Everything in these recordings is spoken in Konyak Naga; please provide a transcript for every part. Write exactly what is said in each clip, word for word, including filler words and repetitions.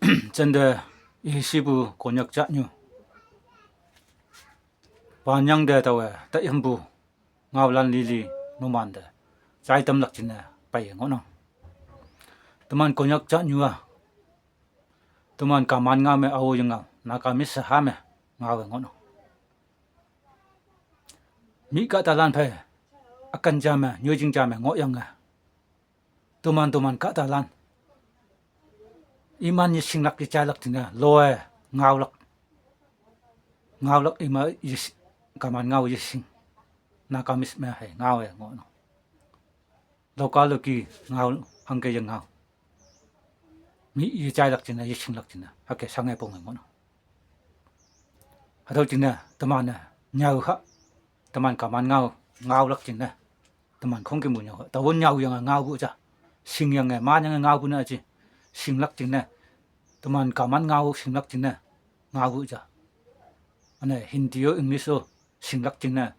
Chande, isipu Konyak jatnyu. Panyang de tawe, ta impu. Ngaolan lili, numante. Chai tamlak jingne, paiye ngohnang. Teman Konyak jatnyu a. Teman kaman ngao me ao ye ngao, Nagamese ha me, ngao-e ngohnang. Mi kahtalan phei, akan ja me, nyoijing ja me, ngohyange. Toman toman kahtalan. Iman yeshinglak yejailak jingne, loe, ngaolak. Ngaolak ima yeshi-, kaman ngao yeshing. Nagamese me hei, ngao-e ngohnang. Local loki ngao, hangke ye ngao. Mi yejailak jingne, yeshinglak jingne, hüke shange ponge ngohnang. Hatüo jingne, teman-e, nyüo ha, teman kaman ngao, ngaolak jingne, teman khongkümpu nyüo ha. Taowe nyüoyange ngaopu ja, shingyange, manyange ngaopu ne ji, shinglak jingne, teman kaman ngao shinglak jingne, ngaopu ja. Üne Hindi-o, English-o, shinglak jingne,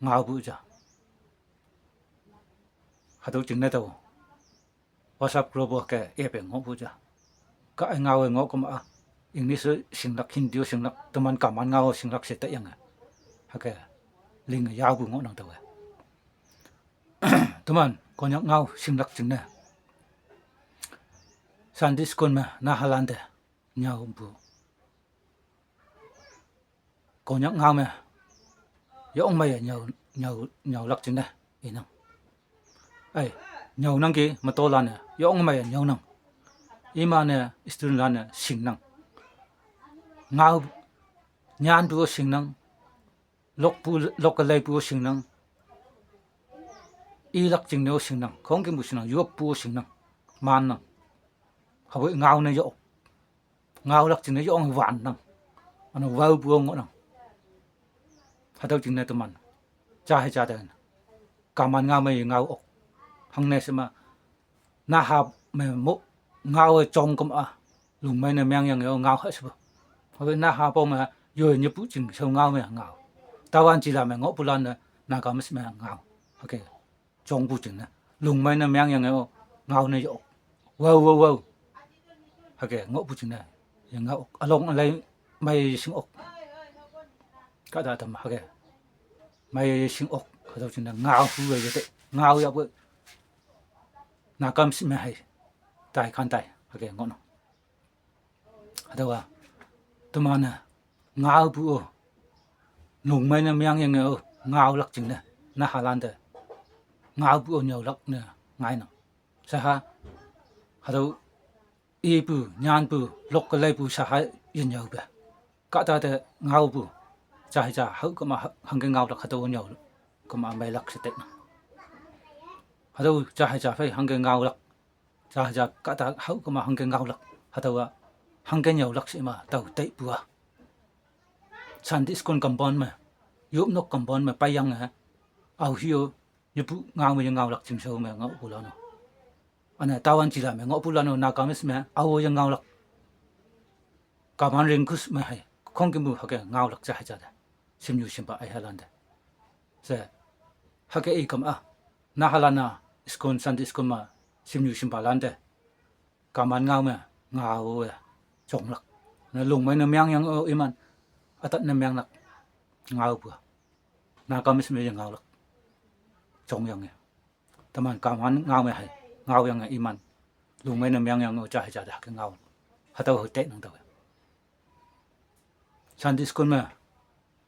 ngaopu ja. Hatüo jingne tao WhatsApp group-o ke app-e ngohpu ja. Ka-e ngao-e ngoh kema-a, English-o shinglak, Hindi-o shinglak, teman kaman ngao shinglak she taiyange. Hüke, linge yaopu ngohnang taowe. Teman Konyak ngao shinglak jingne, Sunday school me nahalante, nyüopu. Konyak ngao me, yong meiye nyüo, nyüo, nyüolak jingne, inang. Ai, nyüonangki metolan-e, yong meiye nyüonang. Iman-e studentlan-e shingnang. Ngao, nyanpu shingnang. Lokpu, lok-e leipu shingnang. Ilak jingne shingnang. Khongkümpu shingnang. Yoppu shingnang. Mannang. Hüpoi ngao ne yo-ok. Ngaolak jingne yong wannang. Üne waopu ngohnang. Hatüo jingne teman. Ja hei ja te. Kaman ngao me ye ngao ok. Hangne shema. Naha me mo ngao-e jong kema-a. Lungmei ne mengyange-o ngao ha shepu. Hüpoi naha po me yoi nyepu jing shao ngao me ngao. Tawan jila me ngohpulan ne Nagamese me ngao. Hüke. Jongpu jingne. Lungmei ne mengyange-o ngao ne yo-ok. Wao, wao, wao. Hüke ngohpu jingne. Ye ngao-ok. Ülong ülei mei yeshing-ok. Kahta tam hüke. Mei yeshing-ok. Hatüo jingne ngaopu-e yete. Ngao yahpu. Nagamese me hei. Tai kan tai. Hüke ngohnang. Hatüowa, teman-e, ngaopu-o. Lungmei ne mengyange-o, ngaolak jingne, nahalante. Ngaopu-o nyüolak ne, ngainang. Shaha, hatüo, ipu, nyanpu, lok-e leipu shaha yenyüope. Kahta te ngaopu, ja hei ja, hao kema ha-, hangke ngaolak hatüo nyüo, kema meilak she tenang. Hatüo ja hei ja phei hangke ngaolak. Ja ja kahta hao kema hangke ngaolak. Hatüowa hangke nyüolak she ima tao taipu-a. Sunday school compound me. Yopnok compound me peiyange. Aohe-o, yepu ngao me ye ngaolak jingshao me ngaopulan-o. Üne Tawan jila me ngohpulan-o Nagamese me, ao ye ngaolak. Kaman ringkus me hei, khongkümpu hüke ngaolak ja hei ja te. Shimnyu shimpa aihalante. She, hüke i kema-a, nahalan-a, school, Sunday school me, shimnyu shimpalante. Kaman ngao me, ngao-e, jonglak. Ne lungmei ne mengyange-o iman, ütat ne menglak, ngaopu-a. Nagamese me ye ngaolak. Jongyange. Teman kaman ngao me hei, ngaoyange iman. Lungmei ne mengyange-o ja hei ja te hüke ngao. Hatüo hei tenang taowe. Sunday school me,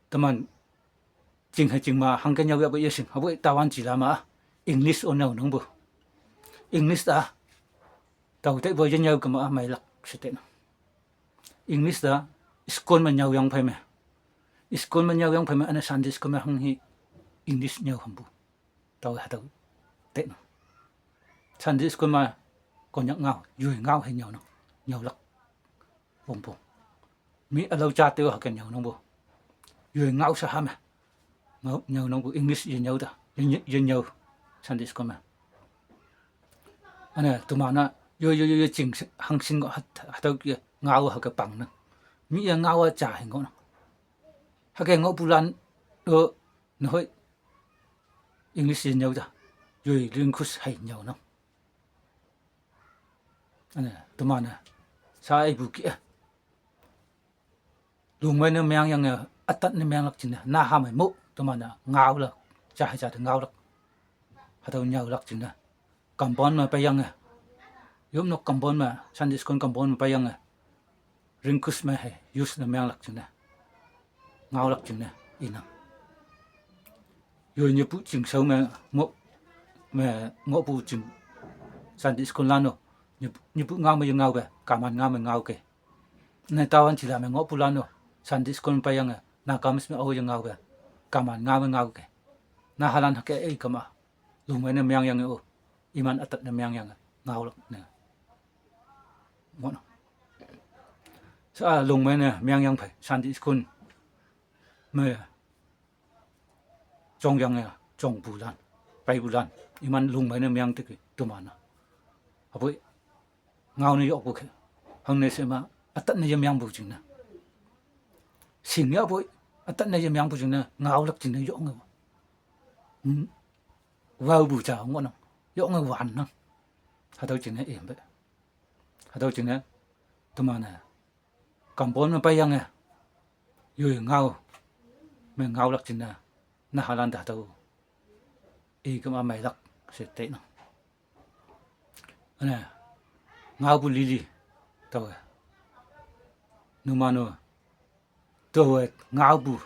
teman, jing hei jing ma, hangke nyüo yahpu yeshing, hüpoi Tawan jila ma, English-o nyüo nangpu. English ta, tao taipu yenyüo kema-a meilak she tenang. English ta, school me nyüoyang phei me. School me nyüoyang phei me, üne Sunday school me hanghe English nyüo hampu. Tao hatüo tenang. Sunday school me, Konyak ngao, yoi ngao hei nyüonang, nyüolak. Wongpong. Mi ülao jat te-o hüke nyüo nangpu. Yoi ngao shaha me. Ngao, nyüo nangpu English yenyüo ta. Ye, ye, yenyüo. Sunday school me. Üne, teman-a, yo, yo, yo, yo, jing, hangshin ngoh, hat-, hatüo ye, ngao hüke pangnang. Mi ye ngao-a ja hei ngohnang. Hüke ngohpulan, o, nehoi, English yenyüo ta. Yoi language hei nyüonang. Üne, teman-e, Sa ipu kih-e. Lungmei ne mengyange, atat ne menglak jingne, naha mei mo, teman-e ngaolak, ja hei ja te ngaolak. Hatüo nyüolak jingne, compound me peiyange, yopnok compound me, Sunday school compound me peiyange, ringkus me hei use ne menglak jingne, ngaolak jingne, inang. Yoi nyepu chingshao me, ngoh, me, ngohpu ching, Sunday school lan-o, nyepu, nyepu ngao me ye ngaope, kaman ngao me ngaoke. Ne tawan chila me ngohpu lan-o, Sunday school me peiyange, Nagamese me ao ye ngaope, kaman ngao me ngaoke. Nahalan hüke i kama, lungmei ne mengyange o, iman atat ne mengyange, ngaolak ne. Ngohnang. Sa lungmei ne mengyang phei, Sunday school me, jongyange, jongpulan, peipulan, iman lungmei ne meng teki teman-a. Hüpoi, ngao ne yokpu ke, hangne she ma, atat ne ye mengpu jingne. Shingyapoi, atat ne ye mengpu jingne, ngaolak jingne yonge. Hmm. Waopu ja ngohnang, yonge wannang. Hatüo jingne impe. Hatüo jingne, teman-e compound me peiyange, yoi ngao, me ngaolak jingne, nahalan te hatüo, i kema meilak she tainang. Üne, ngaopu lili, taowe, numan-o, taowe ngaopu,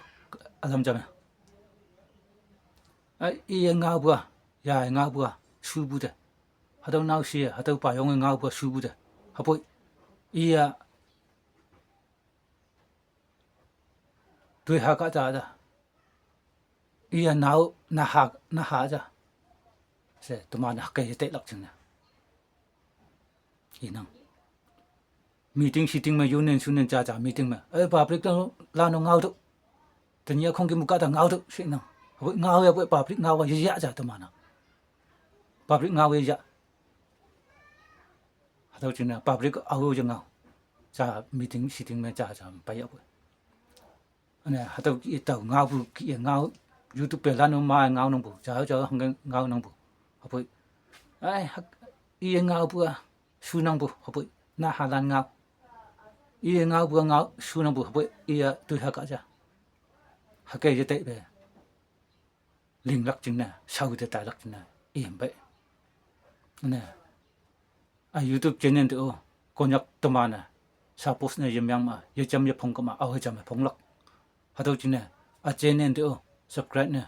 ülam jame. Ai, iye ngaopu-a, ya ngaopu-a, shupu te. Hatüo naoshe, hatüo payonge ngaopu-a shupu te. Hüpoi, iya, toiha kahta ta. Iya nao, naha, naha ja. She, teman hüke ye tailak jingne. Inang. Meeting, sitting me, union, sunion, ja, ja, meeting me. Eh, public lan-o, lan-o ngaotüoh. Tenyih khongkümpu kahta ngaotüoh, shenang. Hüpoi ngaoyapoi public ngao-a yeya ja teman-a. Public ngao yeya. Hatüo jingne public ao ye ngao. Ja meeting, sitting me ja, ja, peiyapoi. Üne, hatüo kih tao ngaopu kih-e ngao, YouTube pe lan-o ma ngaonangpu, jao jao hangke ngaonangpu. Hüpoi, ai, hak, iye ngaopu-a, shunangpu, hüpoi, nahalan ngao. Iye ngaopu-a ngao, shunangpu, hüpoi, iya toiha kah ja. Hüke ye taipe. Linglak jingne, shao te tailak jingne, impe. Üne, a YouTube channel te-o, Konyak teman-e, support ne yemeng ma, yejam yephong kema, aohe jam me phonglak. Hatüo jingne, a channel te-o, subscribe ne,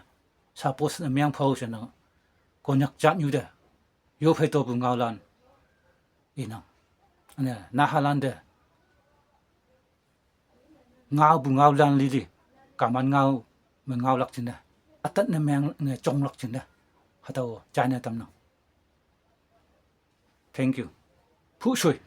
support ne meng phao she nang, Konyak jatnyu te, yophei topu ngaolan, inang. Üne, nahalan te, ngaopu ngaolan lili, kaman ngao me ngaolak jingne, atat ne meng ne jonglak jingne, hatüo jaine tamnang. Thank you. Phushoi.